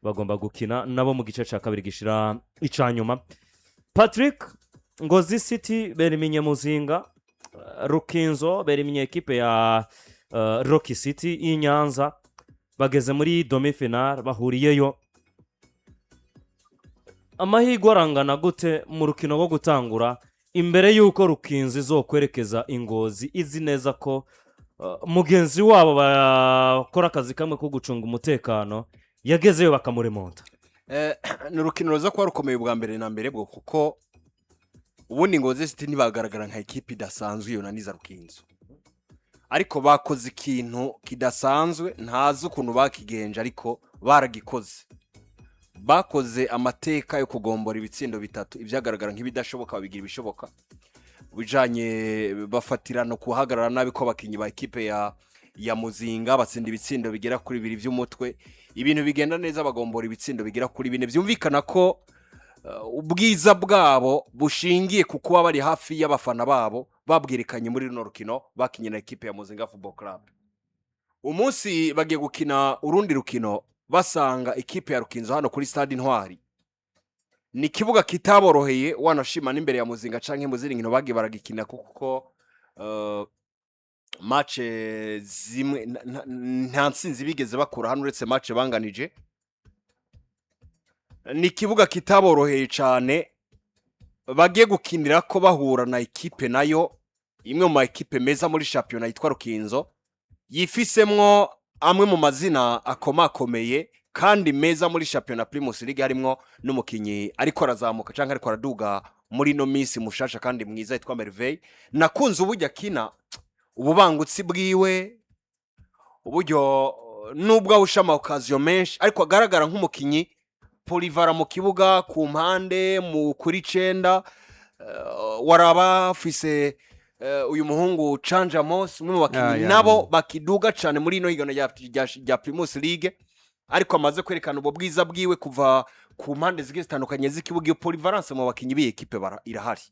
Bagomba gukina nabo mu gice cya kabiri gishira icya nyuma. Patrick, Ngozi City beriminye Muzinga, Rukinzo beriminye ekipe ya Rock City y'i Nyanza. Bageze muri demi-finale, bahuriyeyo. Amahirwe arangana gute mu rukino rwo gutangura, imbere y'uko Rukinzo izokwerekeza Ingozi, izi neza ko mugenzi wabo bakora akazi kamwe ko gucunga umutekano yagezeyo bakamuremonta? Ni urukino ruza kuba rukomeye bwa mbere na mbere bwo, kuko ubundi Ngozi City ntibagaragara nka ekipi idasanzwe yonaniza Rukinzo, ariko bakoze ikintu kidasanzwe. Ntazi ukuntu bakigenje, ariko baragikoze. Bakoze amateka yo kugombora ibitsindo bitatu. Ibyagaragara nk'ibidashoboka babigira ibishoboka. Bijanye bafatirana kuhagarara nabi kw'abakinnyi ba ekipe ya Muzinga, batsinda ibitsindo bigera kuri bibiri by'umutwe. Ibintu bigenda neza, bagombora ibitsindo bigera kuri bine. Byumvikana ko ubwiza bwabo bushingiye ku kuba bari hafi y'abafana babo, babwerekanye muri runo rukino bakinye na ekipe ya Muzinga Football Club. Umunsi bagiye gukina urundi rukino, basanga ekipe ya Rukinzo hano kuri Stade Intwari. Ni ikibuga kitaboroheye, wanashima n'imbere ya Muzinga canke mu zindi nkino bagiye baragikina, kuko match zimwe nta ntsinzi bigeze bakura hano uretse match banganije. Ni ikibuga kitaboroheye cyane. Bagiye gukinira ko bahura na ekipe nayo imwe mu ma ekipe meza muri shampiyona yitwa Rukinzo, yifisemwo amwe mu mazina akomakomeye kandi meza muri shampiyona Primus League, harimwo n'umukinyi ariko arazamuka cyangwa ariko araduga muri ino minsi, mushasha kandi mwiza, yitwa Merveille. Nakunze uburyo akina, ububangutsi bwiwe, uburyo nubwo awusha ama occasion menshi, ariko agaragara nk'umukinyi polyvalent mu kibuga, ku mpande, mu kuri cenda. Waraba afise uyu muhungu Canja Mos, umwe mu bakinyi nabo bakiduga cane muri ino higanwa rya Primus League, ariko amaze kwerekana ubwo bwiza bwiwe kuva ku mpande zigiye zitandukanye z'ikibuga. Iyo polyvalence mu bakinyi b'iyi ekipe irahari.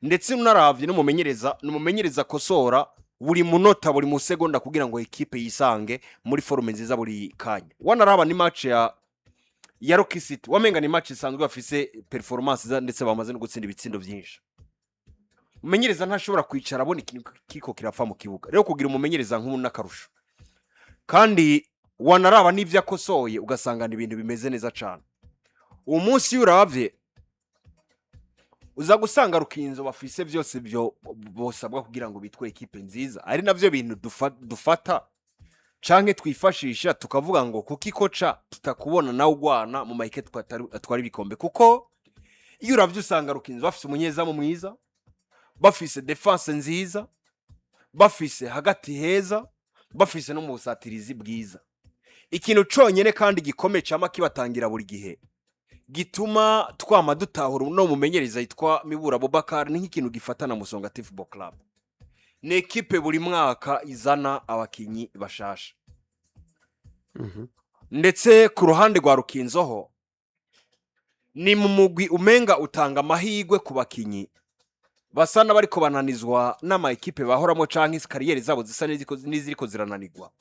Ndetse unaravye n'umumenyereza, ni umumenyereza akosora buri munota, buri musegonda, kugira ngo ekipe yisange muri forme nziza buri kanya. Wanaraba ni match ya Rock City, wamenga ni match isanzwe, bafise performance ndetse bamaze no gutsinda ibitsindo byinshi. Umumenyereza ntashobora kwicara abona ikintu kiko kirapfa mu kibuga. Rero kugira umumenyereza nk'ubu n'akarusho, kandi wanaraba n'ibyo akosoye, ugasanga ni ibintu bimeze neza cyane. Uwo munsi iyo uravye, uza gusanga Rukinzo bafise byose byo bosabwa kugira ngo bitwe ekipe nziza, ari navyo bintu dufata canke twifashisha tukavuga ngo kuki koca tutakubona nawe ugwana mu mahike atwara ibikombe? Kuko iyo uravye, usanga Rukinzo bafise umunyezamu mwiza, bafise défense nziza, bafise hagati heza, bafise no mu busatirizi bwiza. Ikintu conyene kandi gikomeye cama kibatangira buri gihe, gituma twama dutahura uno mumenyereza yitwa Mibura Abubakar, ni nk'ikintu gifatana Musongati Football Club. Ni ekipe buri mwaka izana abakinyi bashasha. Ndetse ku ruhande rwa Rukinzo ho, ni mu mugwi umenga utanga amahirwe ku bakinyi basa n'abariko bananizwa n'ama ekipe bahoramo, canke carrière zabo zisa n'iziriko zirananirwa,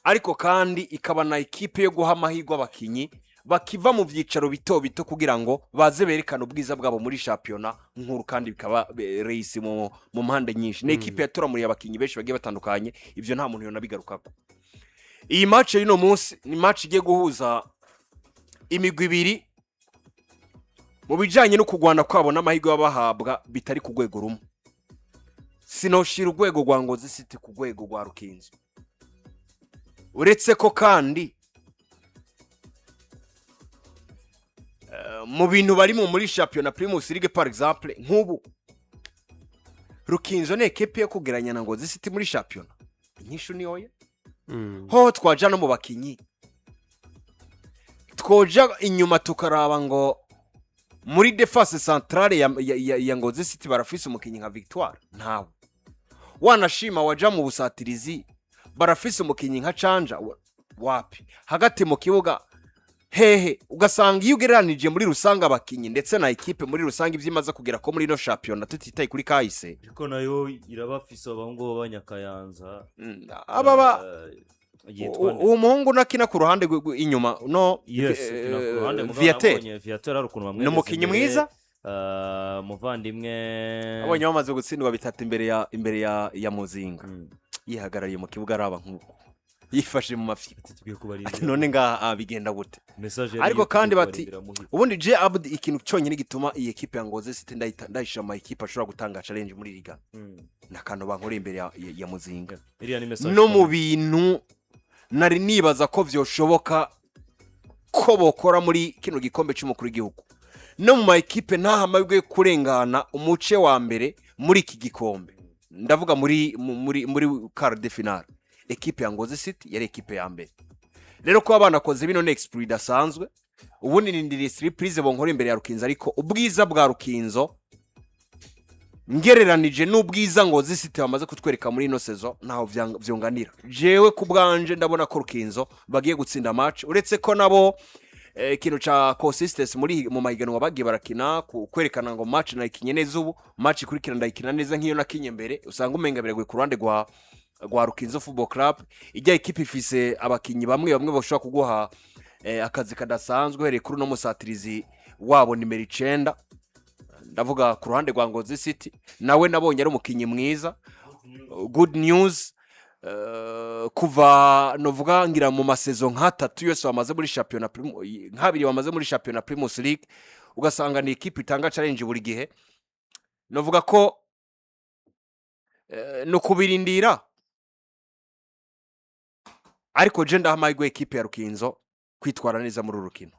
ariko kandi ikaba na ekipe yo guha amahirwe abakinyi bakiva mu byicaro bito bito, kugira ngo baze berekane ubwiza bwabo muri shampiyona nkuru, kandi bikaba réussi mu mpande nyinshi. Ni ekipe yatoramuriye abakinyi benshi bagiye batandukanye, ivyo nta muntu yonabigarukako. Iyi match y'uno munsi ni match igiye guhuza imigwi ibiri mu bijyanye no kurwana kwabo n'amahirwe baba bahabwa bitari ku rwego rumwe. Sinoshira urwego rwa Ngozi City ku rwego rwa Rukinzo, uretse ko kandi mu bintu barimo muri shampiyona Primus League, par exemple, nk'ubu Rukinzo ni ekipe yo kugeranya na Ngozi City muri shampiyona? Inyishu ni oya. Hoho twaja no mu bakinyi, twoja inyuma tukaraba ngo muri défense centrale ya Ngozi City barafise umukinyi nka Victoire? Ntawe. Wanashima waja mu busatirizi, barafise umukinyi nka Canja? Wapi. Hagati mu kibuga hehe? Ugasanga iyo ugereranije muri rusange abakinyi ndetse na ekipe muri rusange, ibyo imaze kugera ko muri ino shampiyona, tutitaye kuri kahise. Ariko nayo irabafise abahungu b'abanyakayanza. Aba ba Yitwa nde? Uwo muhungu nakina ku ruhande inyuma no. Yes, akina ku ruhande, mugabo Viateur. nabonye Viateur hari ukuntu Ni bamwegeza umukinnyi imbere. mwiza. Muvandimwe. Abonye bamaze gutsindwa bitatu imbere ya Muzinga, yihagarariye mu kibuga, araba nk'uko yifashe mu mafi. Ati tugiye kubarindira. Ati none ngaha bigenda gute? Message yari Ariko iyo kandi tugiye bati kubarindira muhita. Ubundi J Abdi, ikintu cyonyine gituma iyi ekipe ya Ngozi City ndayishira mu ekipe ashobora gutanga challenge muri liga, ni akantu bankoreye imbere ya Muzinga. Iriya ni message No mu ikomeye. bintu nari nibaza ko vyoshoboka ko bokora muri kino gikombe cy'umukuru w'igihugu, no mu ma ekipe ntaha amahirwe yo kurengana umuce wa mbere muri iki gikombe, ndavuga muri quart de finale, ekipe ya Ngozi City yari ekipe ya mbere. Rero kuba banakoze bino ni exploit idasanzwe. Ubundi nindiriye surprise bonkora imbere ya Rukinzo, ariko ubwiza bwa Rukinzo ngereranije n'ubwiza Ngozi City bamaze kutwereka muri ino saison, ntaho vyunganira. Jewe ku bwanje ndabona ko Rukinzo bagiye gutsinda match, uretse ko nabo ikintu ca consistency muri mu mahiganwa bagiye barakina, kwerekana ngo match nayikinye neza, ubu match ikurikira ndayikina neza nk'iyo nakinye mbere, usanga umenga biragoye ku ruhande rwa Rukinzo Football Club. Ijya ekipe ifise abakinyi bamwe bamwe bashobora kuguha akazi kadasanzwe, uhereye kuri uno musatirizi wabo nimero 9, ndavuga ku ruhande rwa Ngozi City, nawe nabonye ari umukinnyi mwiza, Good News. Kuva novuga ngira mu ma saison nk'atatu yose bamaze muri shampiyona, nk'abiri bamaze muri shampiyona Primus League, ugasanga ni ikipe itanga challenge buri gihe. Novuga ko no kubirindira, ariko je ndaha amahirwe ekipe ya Rukinzo kwitwara neza muri uru rukino.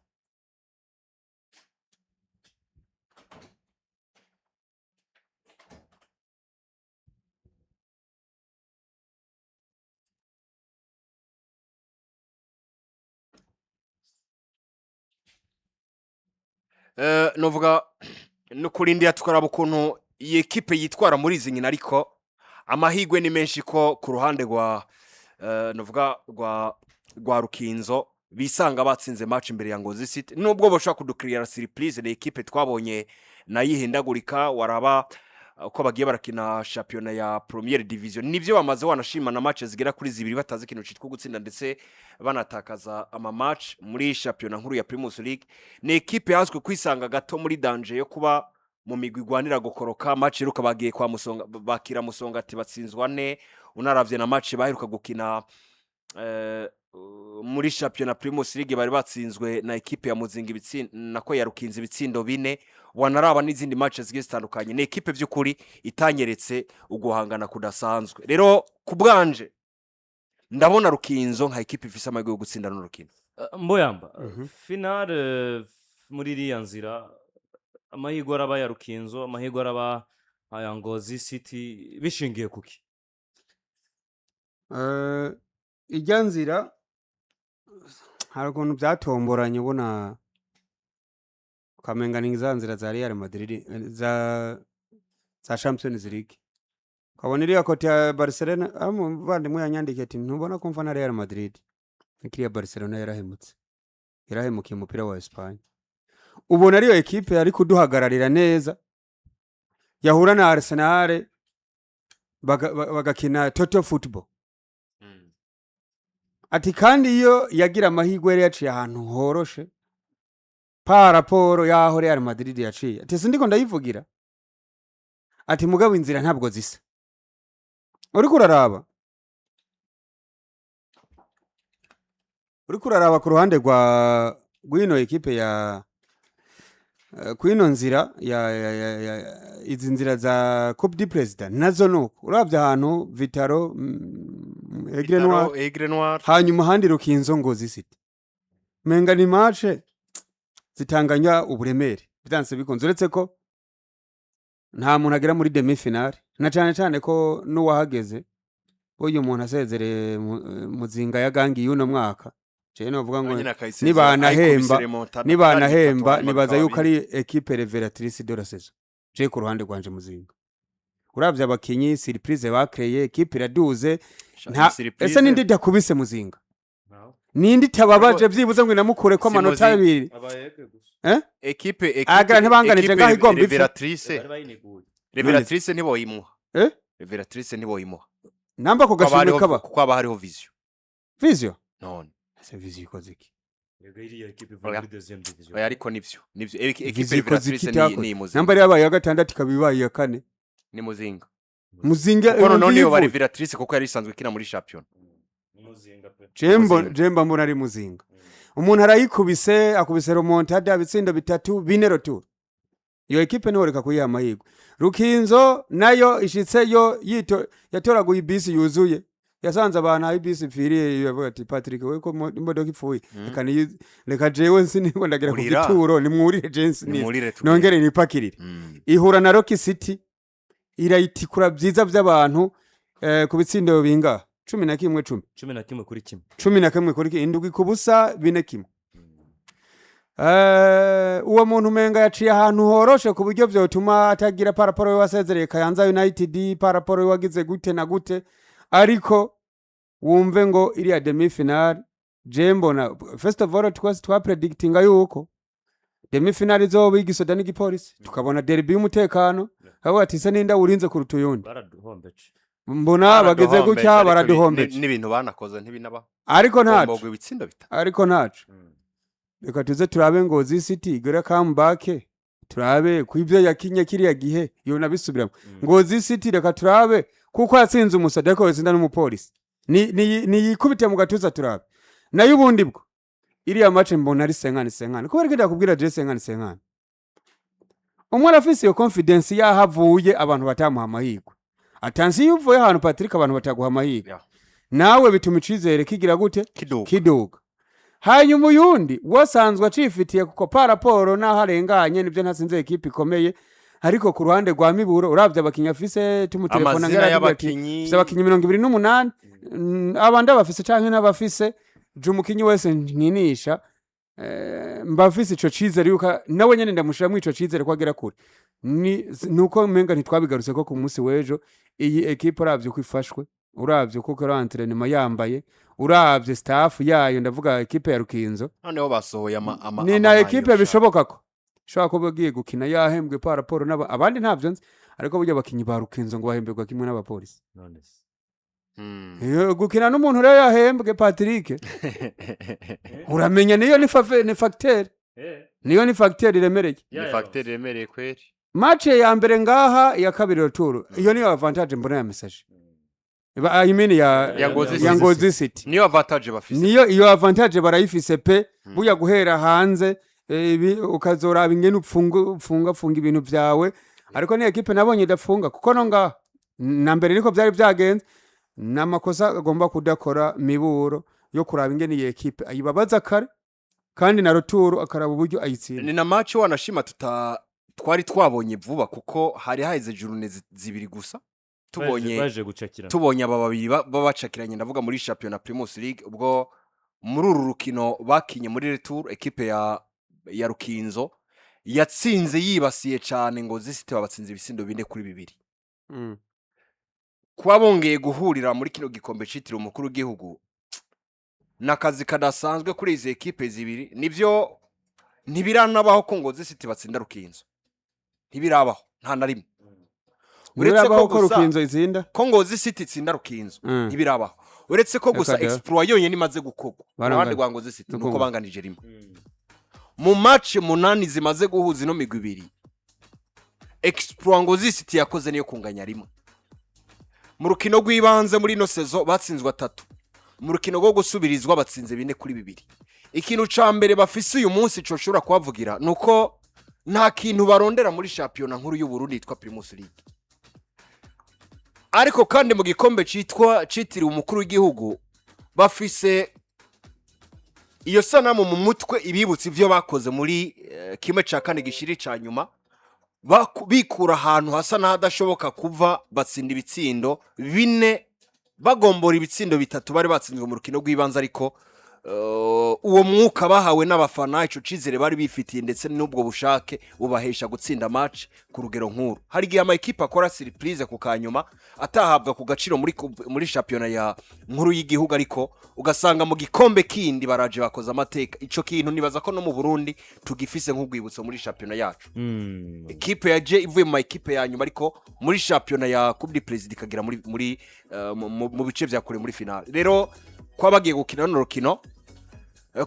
Novuga no kurindira tukaraba ukuntu iyi ekipe yitwara muri izi nkino, ariko amahirwe ni menshi ko ku ruhande rwa novuga rwa Rukinzo bisanga batsinze match imbere ya Ngozi City, nubwo bashobora kudukirira surprise. Ni ekipe twabonye nayo ihindagurika, waraba uko bagiye barakina shampiyona ya Première Division, nibyo bamaze wanashima na match zigera kuri zibiri batazi ikintu citwa gutsinda, ndetse banatakaza ama match muri shampiyona nkuru ya Primus League. Ni ekipe yazwi kwisanga gato muri danger yo kuba mu migwi igwanira gukoroka. Match iheruka bagiye kwa Musonga, bakira Musonga ati batsinzwa ne. Unaravye na match baheruka gukina muri shampiyona Primus League, bari batsinzwe na ekipe ya Muzinga ibitsindo, nako ya Rukinzo ibitsindo bine. Wanaraba n'izindi match zigiye zitandukanye, ni ekipe by'ukuri itanyeretse uguhangana kudasanzwe. Rero ku bwanje ndabona Rukinzo nka ekipe ifise amahirwe yo gutsinda n'urukino. Mboyamba, finale muri iriya nzira, amahirwe araba ya Rukinzo, amahirwe araba aya Ngozi City, bishingiye kuki? Ijya nzira hari ukuntu byatomboranye, ubona ukamenga ni za nzira za Real Madrid, za Champions League, ukabona iriya côté ya Barcelona, aho umuvandimwe yanyandikiye ati ntubona ko mva na Real Madrid, kiriya Barcelona yarahemutse, yarahemukiye umupira wa Espagne. Ubona ariyo ekipe yari kuduhagararira neza, yahura na Arsenal bagakina total football. Ati kandi iyo yagira amahirwe yari yaciye ahantu horoshe par rapport y'aho Real Madrid yaciye. Ati sindiko ndayivugira, ati mugabo inzira ntabwo zisa. Uriko uraraba ku ruhande rwa rw'ino ekipe ya kwino nzira ya izi nzira za Coupe du President nazo, nuko uravye ahantu Vitaro, Aigle Noir, Aigle Noir, hanyuma ahandi Rukinzo, Ngozi City, menga ni match zitanganya uburemere byanse bikunze, uretse ko nta muntu agera muri demi finale, na cane cane ko n'uwahageze uyu muntu asezereye Muzinga ya gangi y'uno mwaka. Jewe novuga ngo nibanahemba nibaza yuko ari équipe révélatrice de la saison. Je ku ruhande rwanje Muzinga, uravye abakinyi, surprise bakreye, équipe iraduze. Nta ese nindi idakubise Muzinga, nindi itababaje byibuze ngo inamukure ko Si amanota Muzinga. abiri? Abayege gusa. Eh? Ekipe Agra ntibanganije ngaho igomba ife. Révélatrice. Bari bayiniguye. Révélatrice ntiboyimuha. Eh? Révélatrice ntiboyimuha. Namba ako Kuko haba gashimwe hariho- kaba kuko haba hariho vision. Vision. None. Ese Vision ikoze iki? Iriya ekipe iva Oya. muri deuxième division. Oya, ariko nivyo ekipe Vision ikoze iki? Revelatrice ni Itakoze ni Muzinga. Namba yari yabaye iya gatandatu, ikaba ibaye iya kane. Ni Muzinga. Muzinga. Kuko noneho niyo bari ivuye. Revelatrice, kuko yari isanzwe ikina muri shampiyona. Muzinga pe. Muzinga. Jemba mbona ari Muzinga. Umuntu arayikubise, akubise remontada, ibitsindo bitatu bine retour. Iyo ekipe ntiworeka kuyiha amahirwe. Rukinzo nayo ishitseyo yito yatoraguye ibisi yuzuye, yasanze abantu aho ibisi ipfiriye, yavuga ati: "Patrick, we ko imodoka ipfuye, reka reka jewe nsiniko ndagera ku Urira. gituro, nimwurire je nsinize Nimurire tugende." Nongere nipakirire. Ihura na Rock City, irayitikura byiza by'abantu ku bitsindo bingaha? 11 10. 11-1. 11 kuri 7 ku busa, 4-1. Uwo muntu umenga yaciye ahantu horoshe ku buryo vyotuma atagira par rapport wasezereye Kayanza United, par rapport wagize gute na gute. Ariko wumve ngo iriya demi finale, je mbona first of all twese twapredictinga yuko demi finale izoba igisoda n'igipolisi, tukabona derby y'umutekano, aho ati se ninda urinze kuruta uyundi. Baraduhombeje. Mbona bageze Baraduhombeje, gutya. ariko Baraduhombeje. N'ibintu banakoze ntibinabaho. Ariko ntaco. Bombogwa ibitsindo bitatu. Ariko ntaco. Reka tuze turabe Ngozi City igere comeback, turabe ku ibyo yakinye kiriya gihe iyo nabisubiramo. Ngozi City, reka turabe kuko yatsinze umusada, ariko yatsinda n'umupolisi, ni yikubite mu gatuza turabe. Nayo ubundi bwo iriya match mbona ari 50-50. Kubera ko ndakubwira je 50-50, umwe arafise iyo confidence yaho avuye, abantu batamuha amahirwe. Atansi iyo uvuye ahantu, Patrick, abantu bataguha amahirwe, nawe bituma icizere kigira gute? Kiduka. Kiduga. Hanyuma uyundi wasanzwe acifitiye, kuko par rapport n'aho arenganye nibyo, ntatsinze ekipe ikomeye, ariko ku ruhande rwa Miburo uravye abakinyi afise, tumutelefona Amazina ngera aratubwira ati, y'abakinyi. "Mfise abakinyi 28, abandi abafise canke n'abafise je, umukinyi wese nkinisha mba mfise ico cizere yuko nawe nyene ndamushiramwo ico cizere ko agera kure." Ni nuko umenga ntitwabigarutse ko ku munsi w'ejo iyi ekipe, uravye uko ifashwe, uravye uko ikora entraînement yambaye, uravye staff yayo, ndavuga ekipe ya Rukinzo. Noneho basohoye ama Ni na ama ekipe mayo. bishoboka ko ishobora kuba igiye gukina yahembwe par rapport n'aba abandi. Ntabyo nzi, ariko burya abakinyi ba Rukinzo ngo bahemberwa kimwe n'abapolisi. None se. Iyo gukina n'umuntu rero yahembwe, Patrick, uramenya niyo ni ni facteur, niyo ni facteur iremereye. Ni facteur iremereye kweri. Match ya mbere ngaha, iya kabiri retour, iyo niyo avantage mbona ya Message. I mean ya Ya Ngozi ya City. Ngozi City. Niyo avantage bafise. Niyo iyo avantage barayifise pe. Buya guhera hanze, ukazoraba ingene upfunga funga ibintu vyawe, ariko ni ekipe nabonye idafunga, kuko no ngaha na mbere niko byari byagenze. Ni amakosa agomba kudakora Miburo yo kuraba ingene iyi ekipe ayibabaza kare, kandi na retour akaraba uburyo ayitsinda. Ni na match wanashima tuta twari twabonye vuba, kuko hari haheze journée zibiri gusa tubonye Baje gucakirana. Tubonye aba babiri babacakiranye, ndavuga muri shampiyona Primus League. Ubwo muri uru rukino bakinye muri retour, ekipe ya Rukinzo yatsinze yibasiye cyane Ngozi City, babatsinze ibisindo 4-2. Kuba bongeye guhurira muri kino gikombe citiriwe umukuru w'igihugu ni akazi kadasanzwe kuri izi ekipe zibiri. Nibyo, ntibiranabaho ko Ngozi City batsinda Rukinzo, ntibirabaho nta na rimwe. Uretse ko Ntibirabaho ko gusa Rukinzo itsinda. Ko Ngozi City itsinda Rukinzo ntibirabaho, uretse ko gusa Reka da. exploit yonyine imaze gukorwa ku Baranganya. ruhande rwa Ngozi City nuko Nuko banganije rimwe mu match munani zimaze guhuza ino migwi ibiri. Exploit Ngozi City yakoze niyo kunganya rimwe mu rukino rw'ibanze. Muri ino saison batsinzwe atatu, mu rukino rwo gusubirizwa batsinze 4-2. Ikintu ca mbere bafise uyu munsi coshobora kubavugira ni uko nta kintu barondera muri shampiyona nkuru y'u Burundi yitwa Primus League, ariko kandi mu gikombe citwa citiriwe umukuru w'igihugu bafise iyo sanamu mu mutwe ibibutsa ivyo bakoze muri kimwe ca kane gishiri ca nyuma, bikura ahantu hasa n'ahadashoboka kuva, batsinda ibitsindo bine, bagombora ibitsindo bitatu bari batsinzwe mu rukino rw'ibanze. Ariko uwo mwuka bahawe n'abafana, ico cizere bari bifitiye ndetse n'ubwo bushake bubahesha gutsinda match ku rugero nk'uru. Hari igihe ama ekipe akora surprise ku kanyuma atahabwa ku gaciro muri shampiyona ya nkuru y'igihugu, ariko ugasanga mu gikombe kindi baraje bakoze amateka. Ico kintu nibaza ko no mu Burundi tugifise nk'urwibutso muri shampiyona yacu. Ekipe yaje ivuye mu ma ekipe ya nyuma, ariko muri shampiyona ya Coupe du Président ikagera muri muri eh, mu- mu mu bice vya kure, muri finale. Rero Kuba bagiye gukina runo rukino,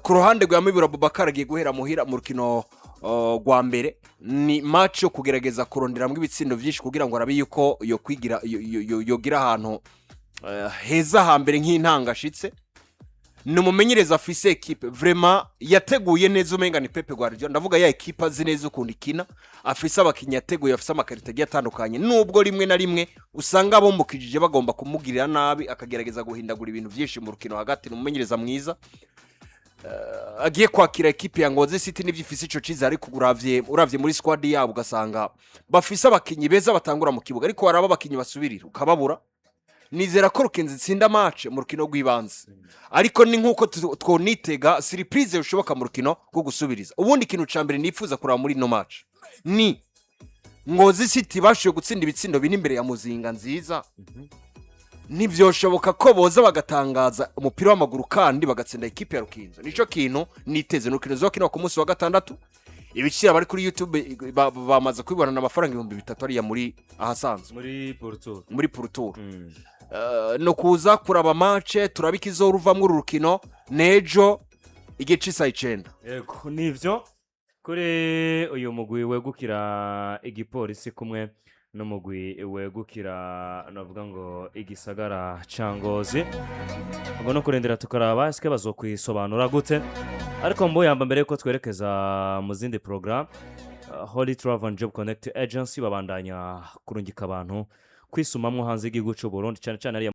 ku ruhande rwa Mibura Abubakar agiye guhera muhira mu rukino rwa mbere. Ni match yo kugerageza kuronderamo ibitsindo byinshi kugira ngo arabe yuko yo kwigira yogira ahantu heza hambere nk'intangashitse. Ni umumenyereza afise ekipe vraiment yateguye neza, umenga ni Pep Guardiola. Ndavuga ya ekipe azi neza ukuntu ikina, afise abakinnyi yateguye, afise amakarita agiye atandukanye, nubwo rimwe na rimwe usanga abomukijije bagomba kumugirira nabi, akagerageza guhindagura ibintu byinshi mu rukino hagati. Ni umumenyereza mwiza. Agiye kwakira ekipe ya Ngozi City, nivyo ifise ico ciza, ariko uravye muri squad yabo ugasanga bafise abakinyi beza batangura mu kibuga, ariko waraba abakinyi basubirira ukababura. Nizera ko Rukinzo itsinda match mu rukino rw'ibanze, ariko ni nk'uko twonitega surprise bishoboka mu rukino rwo gusubiriza. Ubundi ikintu ca mbere nifuza kuraba muri ino match ni Ngozi City bashoboye gutsinda ibitsindo bine imbere ya Muzinga nziza. Ntibyoshoboka ko boza bagatangaza umupira w'amaguru kandi bagatsinda ekipe ya Rukinzo. Nicyo kintu niteze. Ni urukino ruzokinwa ku munsi wa gatandatu. Ibiciro bari kuri YouTube bamaze kubibona, amafaranga 3000 ariya muri ahasanzwe. Muri Porto. Muri pourtour. No kuza kuraba match, turabika izoruvamwo uru rukino nejo igihe c'isaha 9. Yego, nivyo kuri uyu mugwi wegukira igipolisi kumwe n'umugwi wegukira navuga ngo igisagara ca Ngozi. Ubwo no kurindira tukaraba esike bazokwisobanura gute. Ariko mbuyamba, mbere yuko twerekeza mu zindi porogaramu, Holy Travel and Job Connect Agency babandanya kurungika abantu kwisumamwo hanze y'igihugu c'u Burundi, cyane cyane ariya.